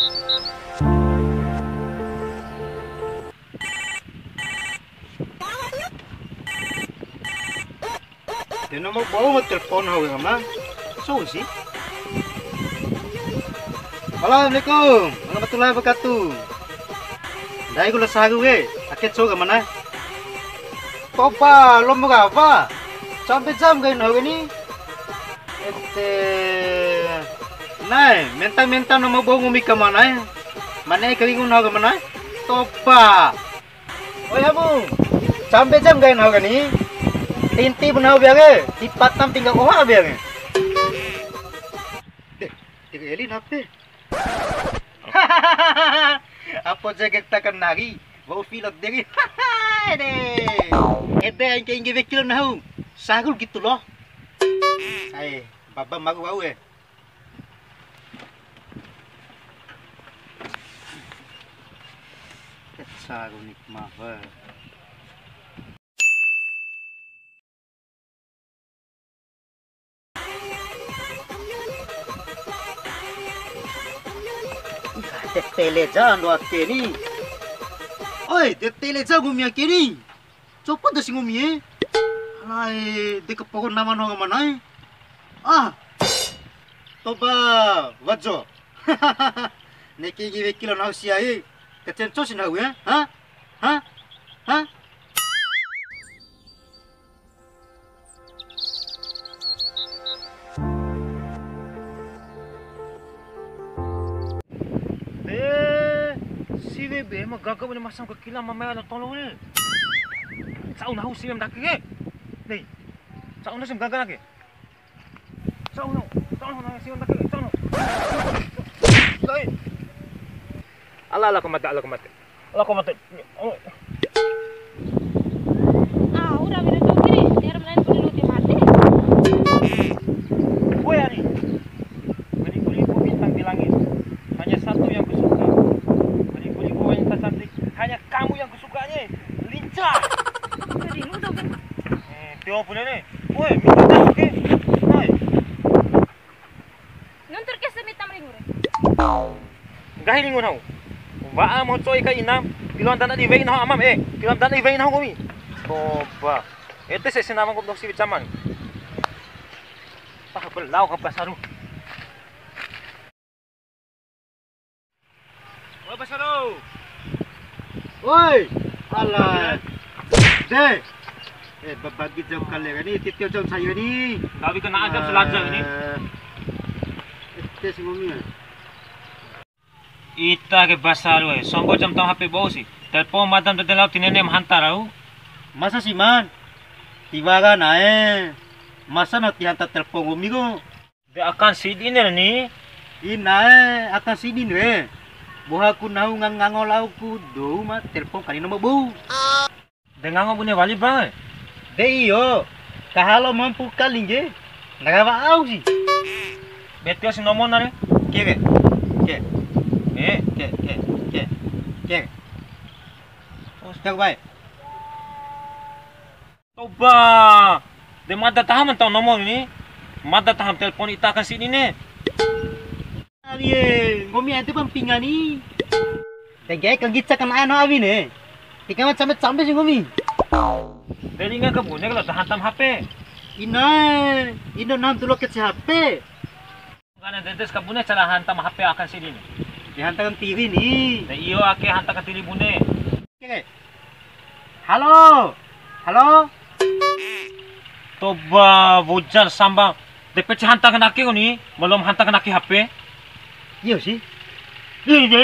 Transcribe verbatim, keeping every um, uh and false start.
De nomor bou ma telpon hau ka ma. Sou si. Halo, assalamualaikum warahmatullahi wabarakatuh. Ndai ku la saru ke, ake cou ka mana? Topa, lomo ka apa? Sampe jam kain hau ke ni. Ede. Nai, menta-menta nomor bou nggomi ka mana? Mane karingu hau ka mana? Topa. Oi, hamu. Sampe jam kain hau ke ni. Tinti pun hau biar ke. Tipat tam tinggal oha biar ke. Deh, tiga eli nape? Apa jaget tak kenari? Bau pilot diri. Ede. Ede, ingke, ingke wekil nahu. Sarul gitu loh. Ai, baba maru wau, eh. Saru nikmah, weh. Ih, de tele ja ando ake ni. Oi, de tele ja nggomi ake ni. Copo da si nggomi e. Alai, de kapoho nama no ngamanae. Ah. Toba, wajo. Neki gi weki lo nahu sia e. Kacenco si nahu e. Ha? Ha? Ha? De, siwe be ma gaga bune masam ke kila mamae ana tolo ni. Cau nahu siwe ma ndake ke. Dei. Cau nahu siwe ma gaga ke. Cau nahu, cau nahu, siwe ma ndake, cau nahu. Dei. Ala, ala, ko mate, ala, ko mate. Ala, ko mate. Ah, ura wira toki re, tiwara ma na'e bune lote mate. Woi, Ari. Beribu-ribu bintang di langit, hanya satu yang kusuka. Beribu-ribu wanita cantik, hanya kamu yang kusukanya. Lincah. Jadi, lu dong, kan? Eh, tio bune ni. Woi, minta tes ke. Hai. Nuntur ke semitam ringu re. Nggahi ringu nahu. Wa'a mo co'i ka inam, tiloan dana di wei nahu amam, eh, tiloan dana di wei nahu nggomi. Toba. Ete se senama nggomi doksi bicaman. Pah belau ka pasaru. Woi, pasaru. Woi, alah. De. Eh, babagi jam kali ya, ni titio jam saya ni. Tapi kena jam selaja ni. Eh, tes ngomongnya. Ita ke pasaru, eh. Songgo jam tau H P bou si. Telpon madam tete lao tinene ma hanta rau. Masa si man? Tiwara na'e. Masa na ti hanta telpon nggomi ko? De akan sidin re ni. Inae, akan sidin re. Boha ku nahu ngango-ngango lao ku dou ma telpon kani nomor bou. De ngango bune wali bang e. De iyo. Kahalo mampu kali ngge. Narawa au si. Be tio si nomor na re. Ke ke. Ke. Eh. Ke ke ke. Ke. Terus. Cak bae. Toba, de mada taha ma ntau nomor ni, mada taha ma telpon ita akan sini ne. Awie, nggomi ede pa mpinga ni. Tengke kanggica kan ae no awi ne. Tika ma cambe-cambe si nggomi. De ringa kabune kalo da hantam H P. Inae, indo nam tulo kece H P. Ngana dentes kabune cara hantam H P akan sidin. Dihantam tiri ni. Nah, iyo ake hantam tiri bune. Oke. Halo. Halo. Toba, bojar sambang. D P C hantam ake koni, belum hantam ake H P. Iyo si. Iya, iya.